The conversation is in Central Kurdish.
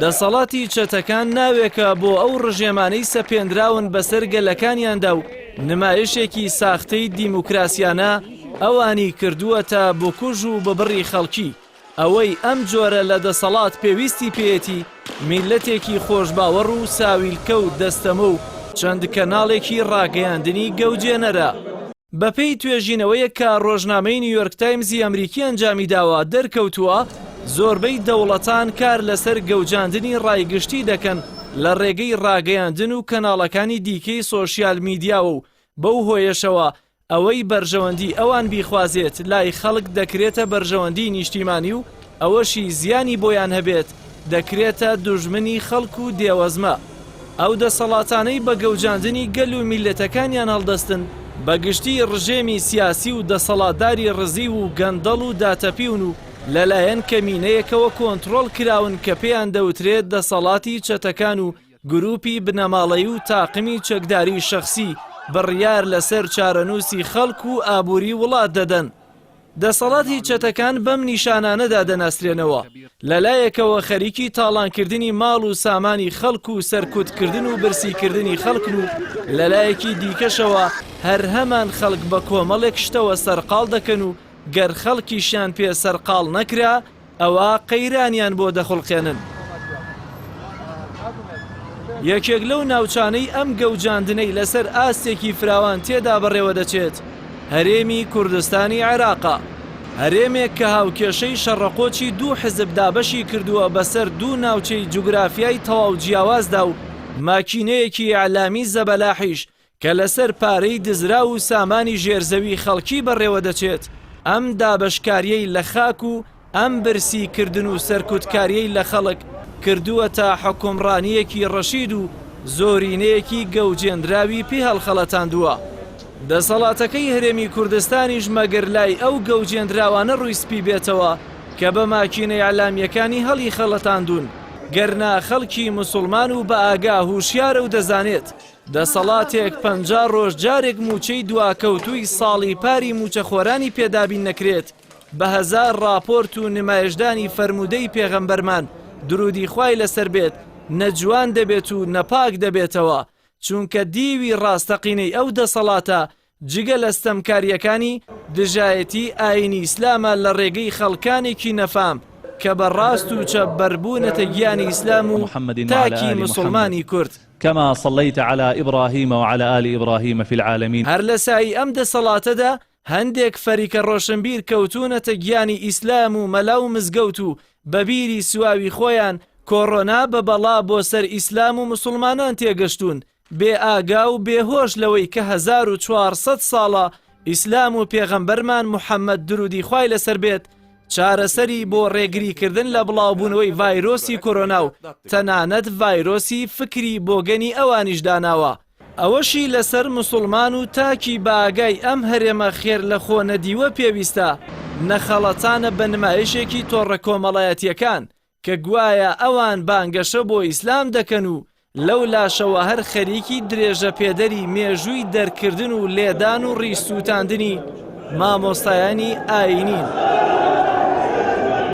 دەسەڵاتی چەتەکان ناوێکە بۆ ئەو ڕژێمانەی سەپێنراون بەسەر گەلەکانیاندا و نمایشێکی ساختەی دیموکراسیانە ئەوانی کردووەتە بکوژ و ببڕی خەڵکی. ئەوەی ئەم جۆرە لە دەسەڵات پێویستی پێیەتی میللەتێکی خۆشباوەڕ و ساویلکە و دەستەمۆ و چەند کەناڵێکی ڕاگەیاندنی گەوجێنەرە. بەپێی توێژینەوەیەک کە ڕۆژنامەی نیویۆرک تایمزی ئەمریکی ئەنجامیداوە دەرکەوتووە زۆربەی دەوڵەتان کار لەسەر گەوجاندنی ڕای گشتی دەکەن لە ڕێگەی ڕاگەیاندن و کەناڵەکانی دیکەی سۆشیال میدیاوە و بەو هۆیەشەوە ئەوەی بەرژەوەندی ئەوان بیخوازێت لای خەڵک دەکرێتە بەرژەوەندی نیشتیمانی و ئەوەشی زیانی بۆیان هەبێت دەکرێتە دوژمنی خەڵک و دێوەزمە. ئەو دەسەڵاتانەی بە گەوجاندنی گەل و میللەتەکانیان هەڵدەستن، بە گشتی ڕژێمی سیاسی و دەسەڵاتداری ڕزیو و گەندەڵ و داتەپیون و لەلایەن کەمینەیەکەوە کۆنتڕۆڵ کراون کە پێیان دەوترێت دەسەڵاتی چەتەکان و گروپی بنەماڵەیی و تاقمی چەکداری شەخسی بڕیار لەسەر چارەنووسی خەڵک و ئابووری وڵات دەدەن. دەسەڵاتی چەتەکان بەم نیشانانەدا دەناسرێنەوە، لەلایەکەوە خەریکی تاڵانکردنی ماڵ و سامانی خەڵک و سەرکوتکردن و برسیکردنی خەڵکن و لەلایەکی دیکەشەوە هەر هەمان خەڵک بە کۆمەڵێک شتەوە سەرقاڵ دەکەن و گەر خەڵکیشیان پێ سەرقاڵ نەکرا ئەوا قەیرانیان بۆ دەخوڵقێنن. یەکێک لەو ناوچانەی ئەم گەوجاندنەی لەسەر ئاستێکی فراوان تێدا بەڕێوەدەچێت، هەرێمی کوردستانی عێراقە. هەرێمێک کە هاوکێشەی شەڕەقۆچی دوو حزب دابەشی کردووە بەسەر دوو ناوچەی جوگرافیای تەواو جیاوازدا و ماکینەیەکی ئیعلامی زەبەلاحیش کە لەسەر پارەی دزراو و سامانی ژێرزەوی خەڵکی بەڕێوەدەچێت، ئەم دابەشکاریەی لە خاک و ئەم برسی کردن و سەرکوتکاریەی لە خەڵک کردووەتە حوکمڕانیەکی ڕەشید و زۆرینەیەکی گەوجێنراوی پێ هەڵخەڵەتاندووە. دەسەڵاتەکەی هەرێمی کوردستانیش مەگەر لای ئەو گەوجێنراوانە ڕووی سپی بێتەوە کە بە ماکینە ئیعلامیەکانی هەڵیخەڵەتاندوون، گەرنا خەڵکی موسوڵمان و بەئاگا هوشیارە و دەزانێت دەسەڵاتێک 50 ڕۆژ جارێک مووچەی دواکەوتووی ساڵی پاری مووچەخۆرانی پێ دابین نەکرێت، بە هەزار ڕاپۆرت و نمایشدانی فەرموودەی پێغەمبەرمان، دروودی خوای لەسەر بێت، نە جوان دەبێت و نە پاک دەبێتەوە، چونکە دیوی ڕاستەقینەی ئەو دەسەڵاتە جگە لە ستەمکارییەکانی، دژایەتی ئایینی ئیسلامە لە ڕێگەی خەڵکانێکی نەفام کە بە ڕاست و چەپ بەربوونەتە گیانی ئیسلام و تاکی موسوڵمانی کورد. کما صلیت علی ابراهیم وعلی آل ابراهیم فی العالمین. هەر لە سایەی ئەم دەسەڵاتەدا هەندێک فەریکە ڕۆشنبیر کەوتوونەتە گیانی ئیسلام و مەلا و مزگەوت و بە بیری سواوی خۆیان کۆڕۆنا بە بەڵا بۆ سەر ئیسلام و موسوڵمانان تێگەشتوون بێ ئاگا و بێ هۆش لەوەی کە 1400 ساڵە ئیسلام و پێغەمبەرمان محەممەد درودی خوای لەسەر بێت چارەسەری بۆ ڕێگریکردن لە بڵاوبوونەوەی ڤایرۆسی کۆرۆنا و تەنانەت ڤایرۆسی فکری بۆگەنی ئەوانیش داناوە. ئەوەشی لەسەر موسوڵمان و تاکی بەئاگای ئەم هەرێمە خێر لەخۆ نەدیوە پێویستە نەخەڵەتانە بە نمایشێکی تۆڕە کۆمەڵایەتیەکان کە گوایە ئەوان بانگەشە بۆ ئیسلام دەکەن و لەو لاشەوە هەر خەریکی درێژە پێدەری مێژووی دەرکردن و لێدان و ڕیش سووتاندنی مامۆستایانی ئایینین.